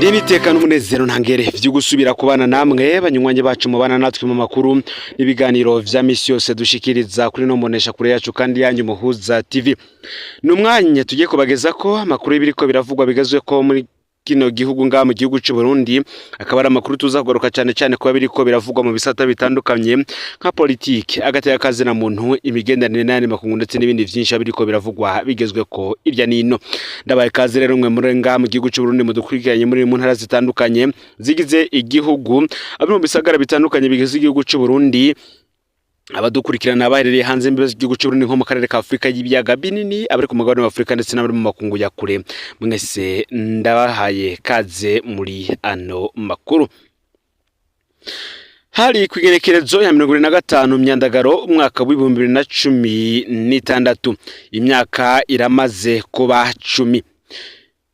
Ndiniteka n'umunezero ntangere vyo gusubira kubana namwe, banywanyi bacu mubana natwe mu makuru n'ibiganiro vya misi yose dushikiriza kuri no mbonesha kure yacu kandi yanyu Muhuza TV. Ni umwanya tugiye kubageza ko amakuru y'ibiriko biravugwa bigezwe ko muri kino gihugu, ngaha mu gihugu c'u Burundi, akaba ari amakuru tuza kugaruka cyane cyane kuba biriko biravugwa mu bisata bitandukanye nka politike, agateka kazina muntu, imigenderanire n'ayandi makungu, ndetse n'ibindi vyinshi biriko biravugwa bigezwe ko irya nino. Ndabaye kaze rero mwe muri ngaha mu gihugu c'u Burundi mudukurikiranye muri mu ntara zitandukanye zigize igihugu, abo mu bisagara bitandukanye bigize igihugu c'u Burundi, abadukurikirana baherereye hanze imbibe z'igihugu c'u Burundi nko mu karere ka Afurika y'ibiyaga binini, abari ku mugabane wa Afurika ndetse n'abari mu makungu ya kure, mwese ndabahaye kaze muri ano makuru. Hari ku igenekerezo ya 25 Myandagaro umwaka w'2016, imyaka iramaze kuba 10,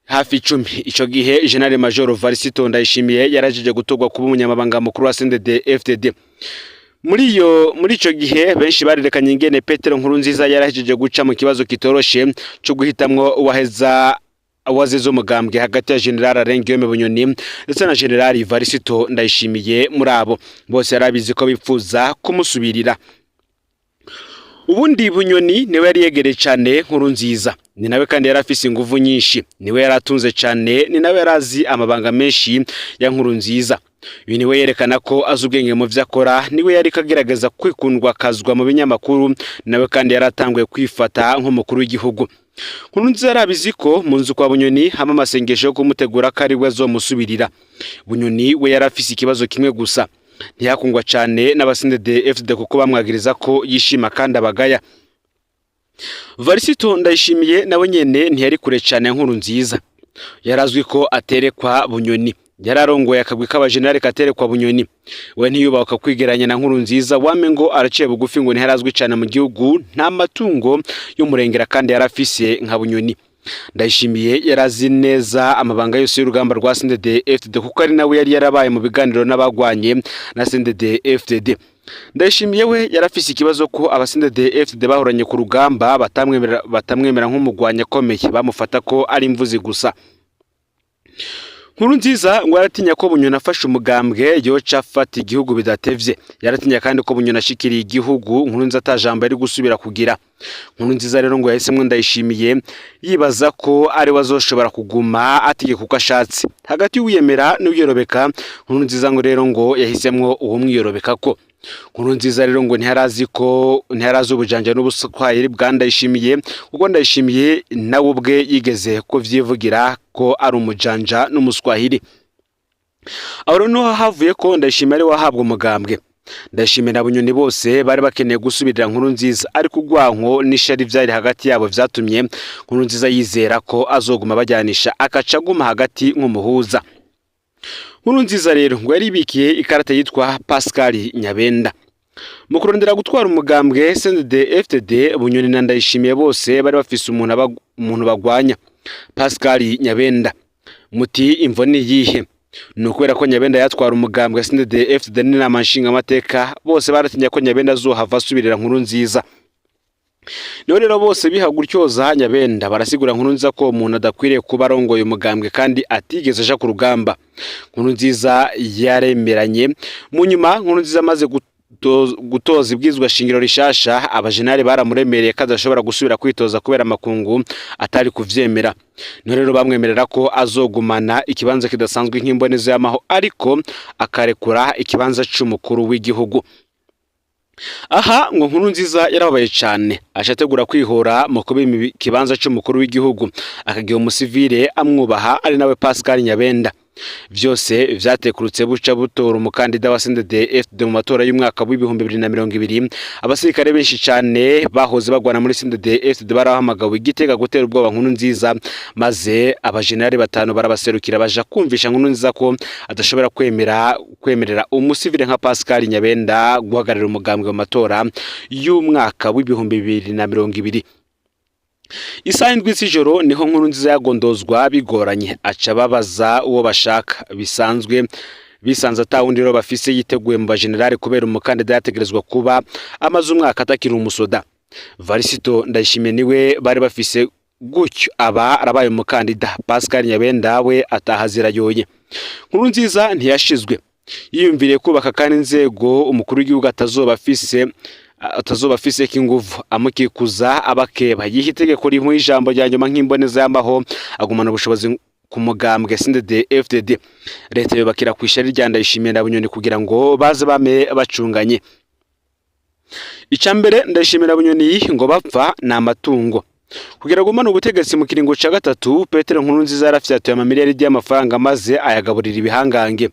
hafi 10. Ico gihe General Major Varisito Ndayishimiye yarajeje gutorwa kuba umunyamabanga mukuru wa CNDD FDD. Muri ico gihe benshi barerekanye ingene Petero Nkurunziza yarahejeje guca mu kibazo kitoroshe co guhitamwo uwaheza wazize umugambwe hagati ya General Alain Guillaume Bunyoni ndetse na General Varisito Ndayishimiye. Muri abo bose yarabizi ko bipfuza kumusubirira. Ubundi Bunyoni niwe yari yegereye cyane Nkurunziza, ni nawe kandi yari afise inguvu nyinshi, niwe yari atunze cyane, ni nawe yari azi amabanga menshi ya Nkurunziza. Uyu niwe yerekana ko azi ubwenge mu vyo akora, niwe yari agerageza kwikundwa akazwa mu binyamakuru, nawe kandi yari atanguye kwifata nk'umukuru w'igihugu. Nkurunziza yarabizi ko mu nzu kwa Bunyoni hama amasengesho yo kumutegura ko ari we azomusubirira. Bunyoni we yari afise ikibazo kimwe gusa: ntiyakundwa cyane n'aba CNDD FDD kuko bamwagiriza ko yishima kandi abagaya. Varisito Ndayishimiye nawe nyene ntiyari kure cyane ya Nkurunziza, yarazwi ko aterekwa Bunyoni, yararongoye akagwi k'abajenerali katerekwa Bunyoni. We ntiyubaka kwigeranya na Nkurunziza, wame ngo araciye bugufi, ngo ntiharazwi cyane mu gihugu, nta matungo y'umurengera kandi yarafise nka Bunyoni. Ndayishimiye yarazi neza amabanga yose y'urugamba rwa CNDD FDD kuko ari nawe yari yarabaye mu biganiro n'abagwanye na CNDD FDD. Ndayishimiye we yarafise ikibazo ko aba CNDD FDD bahoranye ku rugamba batamwemera nk'umugwanyi akomeye, bamufata ko ari imvuzi gusa. Nkurunziza ngo yaratinya ko Bunyoni afashe umugambwe yoca afata igihugu bidatevye. Yaratinya kandi ko Bunyoni ashikiriye igihugu, Nkurunziza atajambo yari gusubira kugira. Nkurunziza rero ngo yahisemwo Ndayishimiye, yibaza ko ari we azoshobora kuguma ategeka uko ashatse. Hagati y'uwiyemera n'uwiyorobeka, Nkurunziza ngo rero ngo yahisemwo uwo mwiyorobeka ko. Nkurunziza rero ngo ntiyarazi ko ntiyarazi ubujanja n'ubuswahili bwa Ndayishimiye, kuko Ndayishimiye nawe ubwe yigeze kuvyivugira ko ari umujanja n'umuswahili. Aho rero niho havuye ko Ndayishimiye ari wahabwa umugambwe. Ndayishimiye na Bunyoni bose bari bakeneye gusubirira Nkurunziza, ariko urwanko n'ishari vyari hagati yabo vyatumye Nkurunziza yizera ko azoguma bajyanisha, akaca aguma hagati nk'umuhuza. Nkurunziza rero ngo yaribikiye ikarata yitwa Pascal Nyabenda mu kurondera gutwara umugambwe CNDD FDD. Bunyoni na Ndayishimiye bose bari bafise umuntu bagwanya, Pascal Nyabenda. Muti imvo ni iyihe? Ni ukubera ko Nyabenda yatwara umugambwe CNDD FDD n'inama nshingamateka. Bose baratinya ko Nyabenda azohava asubirira Nkurunziza. Niho rero bose biha gutyoza Nyabenda, barasigura Nkurunziza ko uwo muntu adakwiriye kuba arongoye umugambwe kandi atigeze aja ku rugamba. Nkurunziza yaremeranye. Mu nyuma Nkurunziza amaze gutoza ibwirizwa shingiro rishasha, abajenali baramuremereye ko adashobora gusubira kwitoza kubera amakungu atari kuvyemera. Niho rero bamwemerera ko azogumana ikibanza kidasanzwe nk'imbonezo y'amaho, ariko akarekura ikibanza c'umukuru w'igihugu. Aha ngo Nkurunziza yarababaye cane, aca ategura kwihora mu kuba ikibanza c'umukuru w'igihugu, akagiha umusivile amwubaha, ari nawe Pascal Nyabenda. Vyose vyatekurutse buca butora umukandida wa CNDD FDD mu matora y'umwaka w'2020. Abasirikare benshi cane bahoze bagwana muri CNDD FDD barahamagawe Igitega gutera ubwoba Nkurunziza, maze abajenerali batanu barabaserukira, baja kumvisha Nkurunziza ko adashobora kwemerera umusivile nka Pascal Nyabenda guhagararira umugambwe mu matora y'umwaka w'2020. Isaha 7 z'ijoro niho Nkurunziza yagondozwa bigoranye, aca babaza uwo bashaka bisanzwe. Bisanze atawundi rero bafise yiteguye mu bajenerali, kubera umukandida yategerezwa kuba amaze umwaka atakiri umusoda. Varisito Ndayishimiye niwe bari bafise, gutyo aba arabaye umukandida. Pascal Nyabenda we ataha zirayoye. Nkurunziza ntiyashizwe, yiyumviriye kubaka kandi inzego umukuru w'igihugu atazoba afise k'inguvu amukikuza abakeba, yiha itegeko rimuha ijambo rya nyuma nk'imboneza y'amaho, agumana ubushobozi ku mugambwe CNDD FDD. Leta yubakira ku ishari rya Ndayishimiye na Bunyoni kugira ngo baze bame bacunganye. Icya mbere Ndayishimiye na Bunyoni ngo bapfa ni amatungo. Kugira agumane ubutegetsi mu kiringo ca gatatu, Petero Nkurunziza yarafyatuye amamiliyaridi y'amafaranga maze ayagaburira ibihangange.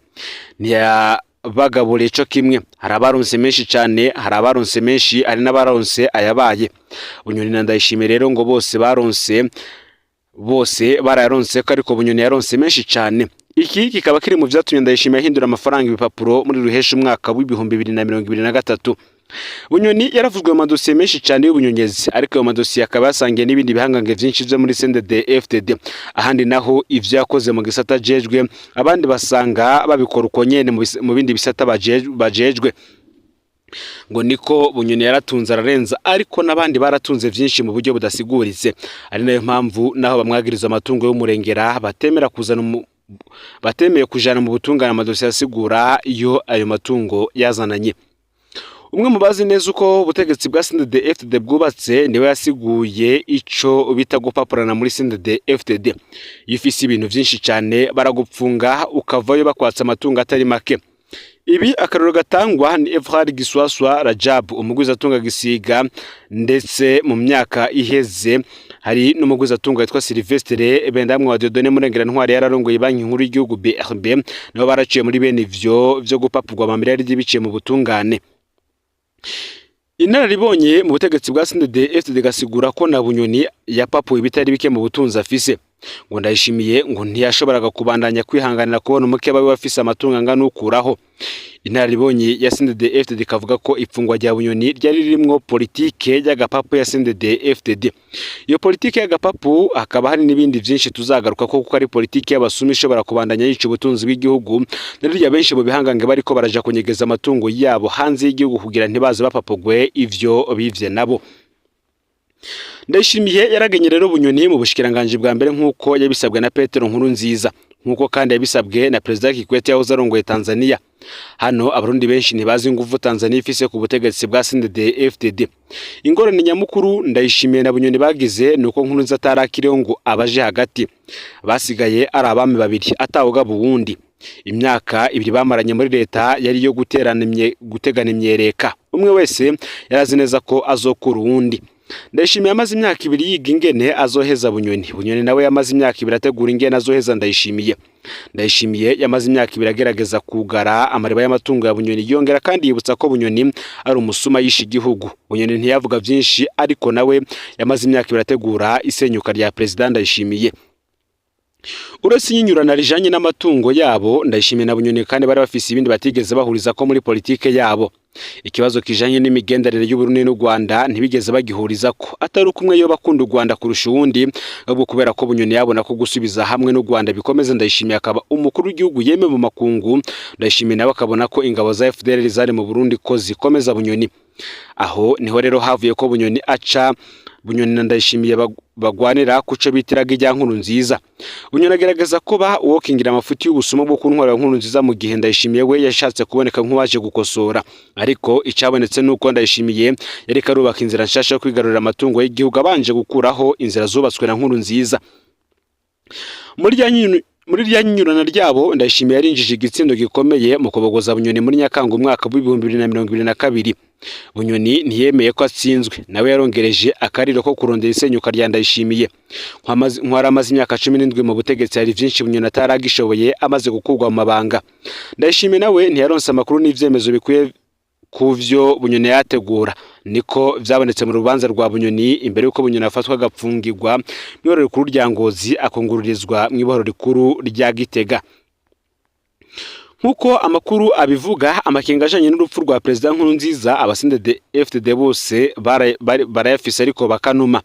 Ntiyabagaburiye co kimwe, hari abaronse menshi cane, hari abaronse menshi, hari n'abaronse ayabaye. Bunyoni na Ndayishimiye rero ngo bose baronse, bose barayaronse ko, ariko Bunyoni yaronse menshi cane. Iki kikaba kiri mu vyatumye Ndayishimiye ahindura amafaranga ibipapuro muri ruhesha umwaka w'2023. Bunyoni yaravuzwe mu madosiye menshi cyane y'ubunyonyezi, ariko ayo madosiye akaba yasangiye n'ibindi bihangange vyinshi vyo muri CNDD FDD. Ahandi naho ivyo yakoze mu gisata ajejwe, abandi basanga babikora uko nyene mu bindi bisata bajejwe. Ngo niko Bunyoni yaratunze ararenza, ariko n'abandi baratunze vyinshi mu buryo budasiguritse, ari nayo mpamvu naho bamwagiriza amatungo y'umurengera batemera kuzana batemeye kujana mu butungane amadosiye asigura iyo ayo matungo yazananye. Umwe mu bazi neza uko ubutegetsi bwa CNDD FDD bwubatse niwe yasiguye ico bita gupapurana muri CNDD FDD. Iyo ufise ibintu vyinshi cane baragupfunga ukavayo bakwatsa amatungo atari make. Ibi akarorero gatangwa ni Evrard Giswaswa Rajab, umugwizatunga Gisiga, ndetse mu myaka iheze hari n'umugwizatunga witwa Sylvestre Bendamwe wa Dieudonné Murengera Ntwari yararongoye Banki Nkuru y'Igihugu BRB, nabo baraciye muri bene ivyo vyo gupapurwa amamiliyaridi biciye mu butungane. Inararibonye mu butegetsi bwa CNDD FDD gasigura ko na Bunyoni yapapuye ibitari bike mu butunzi afise. Ngo Ndayishimiye ngo ntiyashoboraga kubandanya kwihanganira kubona umukeba we afise amatungo angana ukuraho. Inararibonye ya CNDD FDD ikavuga ko ifungwa rya Bunyoni ryari ririmwo politike y'agapapu ya CNDD FDD. Iyo politike y'agapapu hakaba hari n'ibindi vyinshi tuzagaruka ko, kuko ari politike y'abasuma ishobora kubandanya yica ubutunzi bw'igihugu. Narirya benshi mu bihangange bariko baraja kunyegeza amatungo yabo hanze y'igihugu kugira ntibaze bapapugwe ivyo bivye nabo. Ndayishimiye yaragenye rero Bunyoni mu bushikiranganji bwa mbere nk'uko yabisabwe na Petero Nkurunziza, nk'uko kandi yabisabwe na Perezida Kikwete yahoze arongoye Tanzania. Hano Abarundi benshi ntibazi inguvu Tanzania ifise ku butegetsi bwa CNDD FDD. Ingorane nyamukuru Ndayishimiye na Bunyoni bagize ni uko Nkurunziza atarakiriho ngo abaje hagati, basigaye ari abami babiri atawugaba uwundi. Imyaka 2 bamaranye muri leta yari iyo guterana gutegana imyereka, umwe wese yarazi neza ko azokura uwundi. Ndayishimiye yamaze imyaka 2 yiga ingene azoheza Bunyoni. Bunyoni nawe yamaze imyaka 2 ategura ingene azoheza Ndayishimiye. Ndayishimiye yamaze imyaka 2 agerageza kugara amariba y'amatungo ya Bunyoni, yongera kandi yibutsa ko Bunyoni ari umusuma yishe igihugu. Bunyoni ntiyavuga byinshi, ariko nawe yamaze imyaka 2 ategura isenyuka rya Perezida Ndayishimiye. Uretse inyinyurana rijanye n'amatungo yabo, Ndayishimiye na Bunyoni kandi bari bafise ibindi batigeze bahuriza ko muri politike yabo. Ikibazo kijanye n'imigenderanire y'Uburundi n'u Rwanda ntibigeze bagihuriza ko, atari uko umwe yoba akunda u Rwanda kurusha uwundi, ahubwo kubera ko Bunyoni yabona ko gusubiza hamwe n'u Rwanda bikomeza Ndayishimiye akaba umukuru w'igihugu yemewe mu makungu, Ndayishimiye nawe akabona ko ingabo za FDLR zari mu Burundi ko zikomeza Bunyoni. Aho niho rero havuye ko Bunyoni aca Bunyoni na Ndayishimiye bagwanira kuco bitiraga ijya nkuru nziza. Bunyoni agerageza kuba uwokingira amafuti y'ubusuma bwo ku ntwaro ya nkuru nziza, mu gihe Ndayishimiye we yashatse kuboneka nk'uwaje gukosora. Ariko icabonetse nuko Ndayishimiye yariko arubaka inzira nshasha yo kwigarurira amatungo y'igihugu abanje gukuraho inzira zubatswe na nkuru nziza. Muri rya nyinyurana ryabo, Ndayishimiye yarinjije igitsindo gikomeye mu kubogoza Bunyoni muri Nyakanga umwaka w'2022. Bunyoni ntiyemeye ko atsinzwe, nawe yarongereje akariro ko kurondera isenyuka rya Ndayishimiye. Nkwari amaze imyaka 17 mu butegetsi, hari vyinshi Bunyoni ataragishoboye amaze gukurwa mu mabanga. Ndayishimiye nawe ntiyaronse amakuru n'ivyemezo bikwiye kuvyo Bunyoni yategura. Niko vyabonetse mu rubanza rwa Bunyoni imbere yuko Bunyoni afatwa agapfungirwa mw'ibohero rikuru rya Ngozi, akungururizwa mw'ibohero rikuru rya Gitega. Nk'uko amakuru abivuga, amakenga ajanye n'urupfu rwa Perezida Nkurunziza aba CNDD FDD bose barayafise ariko bakanuma.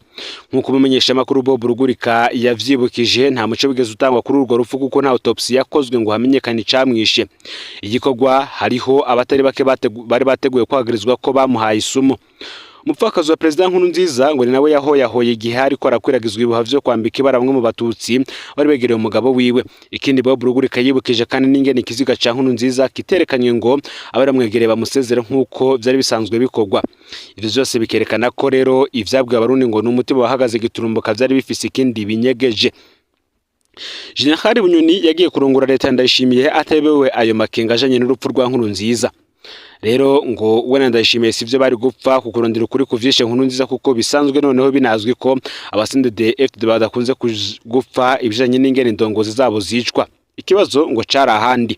Nk'uko umumenyesha makuru Bob Rugurika yavyibukije, nta muco wigeze utangwa kuri urwo rupfu kuko nta autopsy yakozwe ngo hamenyekane icamwishe. Igikorwa hariho abatari bake bari bateguye kwagirizwa ko bamuhaye isumu. Umupfakazi wa Perezida Nkurunziza ngo ni nawe yahoyahoye igihe ariko arakwiragizwa ibihuha vyo kwambika ibara bamwe mu Batutsi bari begereye umugabo wiwe. Ikindi Bob Rugurika yibukije kandi n'ingene ikiziga ca Nkurunziza kiterekanye ngo abaramwegereye bamusezere nk'uko vyari bisanzwe bikorwa. Ivyo vyose bikerekana ko rero ivyabwiwe Abarundi ngo ni umutima wahagaze giturumbuka vyari bifise ikindi binyegeje. Jenerali Bunyoni yagiye kurongora leta ya Ndayishimiye atayobewe ayo makenga ajanye n'urupfu rwa Nkurunziza. Rero ngo we na Ndayishimiye sivyo bari gupfa kukurondera ukuri kuvyishe Nkurunziza, kuko bisanzwe noneho binazwi ko aba CNDD-FDD badakunze gupfa ibijanye n'ingene indongozi zabo zicwa. Ikibazo ngo cari ahandi.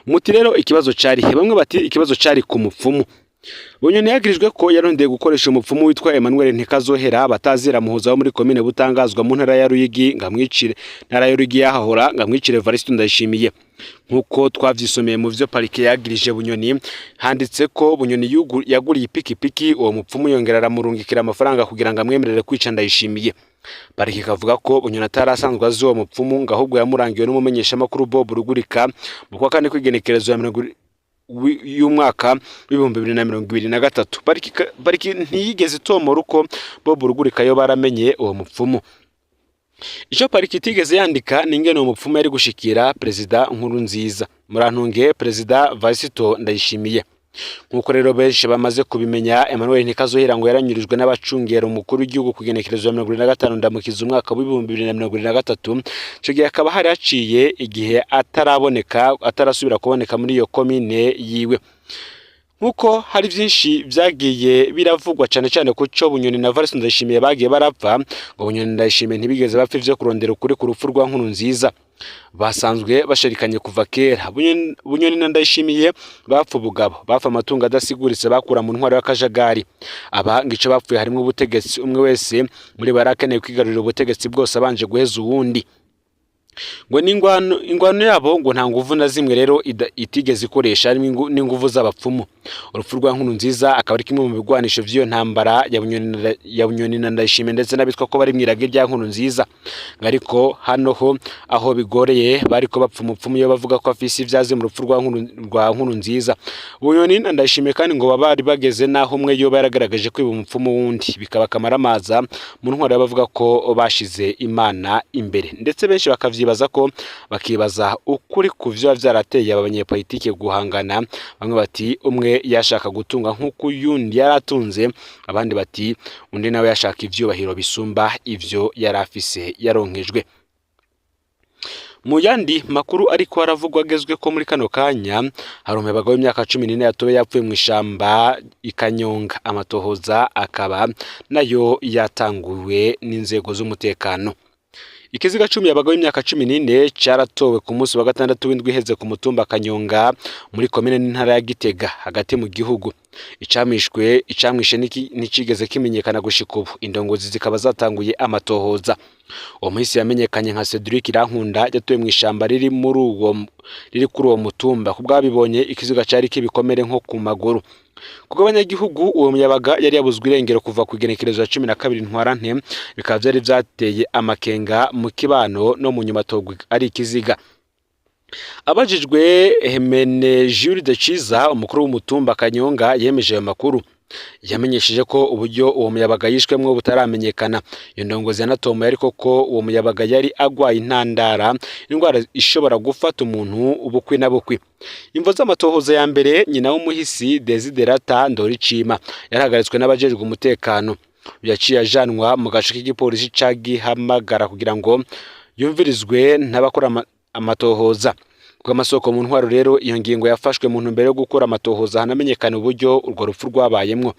Muti rero ikibazo cari he? Bamwe bati ikibazo cari ku mupfumu. Bunyoni yagirijwe ko yarondeye gukoresha umupfumu witwa Emmanuel Ntikazohera batazira muhuza wo muri komine Butangazwa mu ntara ya Ruyigi ngo amwicire, ntara ya Ruyigi yahahora, ngo amwicire Evariste Ndayishimiye. Nkuko twavyisomeye mu vyo parike yagirije Bunyoni, handitse ko Bunyoni yaguriye ipikipiki uwo mupfumu, yongera aramurungikira amafaranga kugira ngo amwemerere kwica Ndayishimiye. Parike ikavuga ko Bunyoni atari asanzwe azi uwo mupfumu, ngo ahubwo yamurangiwe n'umumenyeshamakuru Bob Rugurika mu kwa kane kw'igenekerezo ya mirongo y'umwaka w'2023. Pariki ntiyigeze itomora uko Bob Rugurika yo baramenye uwo mupfumu. Ico pariki itigeze yandika ni ingene uwo mupfumu yari gushikira Perezida Nkurunziza, murantunge, Perezida Varisito Ndayishimiye. Nk'uko rero benshi bamaze kubimenya, Emmanuel Ntikazohera ngo yaranyurijwe n'abacungera umukuru w'igihugu ku igenekerezo ya 75 Ndamukiza umwaka w'2023. Ico gihe hakaba hari haciye igihe ataraboneka, atarasubira kuboneka muri iyo komine yiwe. Nk'uko hari vyinshi vyagiye biravugwa cane cane ku co Bunyoni na Evariste Ndayishimiye bagiye barapfa, ngo Bunyoni Ndayishimiye ntibigeze bapfa ivyo kurondera ukuri ku rupfu rwa Nkurunziza. Basanzwe bashirikanye kuva kera. Bunyoni na Ndayishimiye bapfa ubugabo, bapfa amatungo adasiguritse bakura mu ntwaro y'akajagari. Aba ngo ico bapfuye harimwo ubutegetsi, umwe wese muri bo yari akeneye kwigarurira ubutegetsi bwose abanje guheza uwundi. Ngo n'ingwano, ingwano yabo ngo nta nguvu na zimwe rero itigeze ikoresha, harimo n'inguvu z'abapfumu. Urupfu rwa Nkurunziza akaba ari kimwe mu bigwanisho vy'iyo ntambara ya Bunyoni na Ndayishimiye ndetse n'abitwa ko bari mw'irage rya Nkurunziza. Ariko hano ho aho bigoreye bariko bapfa umupfumu iyo bavuga ko afise ivyazi mu rupfu rwa Nkurunziza. Bunyoni na Ndayishimiye kandi ngo baba bari bageze naho umwe yoba yaragaragaje kwiba umupfumu wundi, bikaba akamaramaza mu ntwaro y'abavuga ko bashize Imana imbere. Ndetse benshi bakavyibaza ko bakibaza ukuri ku vyoba vyarateye aba banyepolitike guhangana. Bamwe bati umwe yashaka gutunga nk'uko uyundi yari atunze, abandi bati undi nawe yashaka ivyubahiro bisumba ivyo yari afise yaronkejwe. Mu yandi makuru ariko aravugwa agezwe ko muri kano kanya, hari umuyabaga w'imyaka 14 yatowe yapfuye mu ishamba i Kanyonga, amatohoza akaba nayo yatanguwe n'inzego z'umutekano. Ikiziga c'umuyabaga w'imyaka 14 caratowe ku munsi wa gatandatu w'indwi iheze ku mutumba Kanyonga muri komine n'intara ya Gitega hagati mu gihugu. Icamwishe nticigeze kimenyekana gushika ubu, indongozi zikaba zatanguye amatohoza. Uwo muhisi yamenyekanye nka Cedric Irankunda, yatuye mu ishamba riri muri uwo riri kuri uwo mutumba. Kubwabibonye, ikiziga cari kibikomere nko ku maguru. Kuko abanyagihugu, uwo muyabaga yari yabuzwe irengero kuva ku igenekerezo ya 12 Ntwarante, bikaba vyari vyateye amakenga mu kibano no mu nyuma togwa ari ikiziga. Abajijwe, Hemene Jules de Ciza, umukuru w'umutumba Kanyonga, yemeje ayo makuru. Yamenyesheje ko uburyo uwo muyabaga yishwemwo butaramenyekana. Iyo ndongozi yanatomoye ariko ko uwo muyabaga yari agwaye intandara, indwara ishobora gufata umuntu ubukwi na bukwi. Imvo z'amatohoza ya mbere, nyina w'umuhisi Desiderata Ndoricima yarahagaritswe n'abajejwe umutekano. Yaciye ajanwa mu gace k'igipolisi ca Gihamagara kugira ngo yumvirizwe n'abakora amatohoza. Kubw'amasoko mu ntwaro rero, iyo ngingo yafashwe mu ntumbero yo gukora amatohoza hanamenyekana uburyo urwo rupfu rwabayemwo.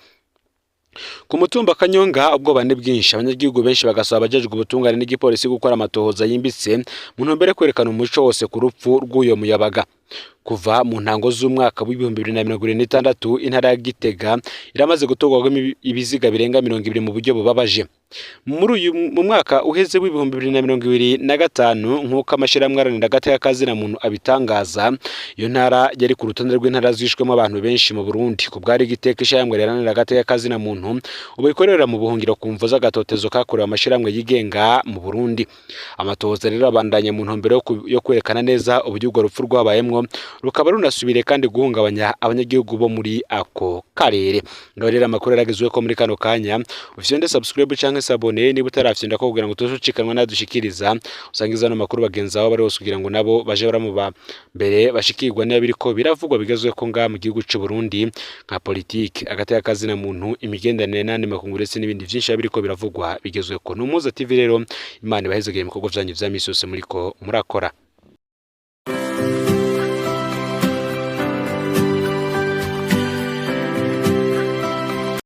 Ku mutumba Kanyonga ubwoba ni bwinshi, abanyagihugu benshi bagasaba abajejwe ubutungane n'igipolisi gukora amatohoza yimbitse mu ntumbero yo kwerekana umuco wose ku rupfu rw'uyo muyabaga. Kuva mu ntango z'umwaka w'2026, intara ya Gitega iramaze gutorwamo ibiziga birenga 20 mu buryo bubabaje. Muri uyu mu mwaka uheze w'2025, nk'uko amashirahamwe aharanira agateka kazina muntu abitangaza, iyo ntara yari ku rutonde rw'intara zishwemo abantu benshi mu Burundi. Ku bwari Giteka, ishirahamwe riharanira agateka kazina muntu ubu rikorera mu buhungiro ku mvo z'agatotezo kakorewe amashirahamwe yigenga mu Burundi. Amatohoza rero abandanya mu ntumbero yo kwerekana neza uburyo urwo rupfu rwabayemwo. barimwo, rukaba runasubiriye kandi guhungabanya abanyagihugu bo muri ako karere. Ngaho rero amakuru yaragezweho ko muri kano kanya. Ufyonde subscribe canke s'abonner niba utarafyonda ko, kugira ngo tuzucikanwa nadushikiriza. Usangiza ano makuru bagenzi aho bari hose, kugira ngo nabo baje baramuba mbere bashikirwa niba biriko biravugwa bigezweho ngaha mu gihugu c'u Burundi, nka politike, agateka kazina muntu, imigenderanire n'andi makungu, ndetse n'ibindi vyinshi biba biriko biravugwa bigezweho. Ni Umuhuza TV rero. Imana ibahezegeye mu bikorwa vyanyu vya misi yose muriko murakora.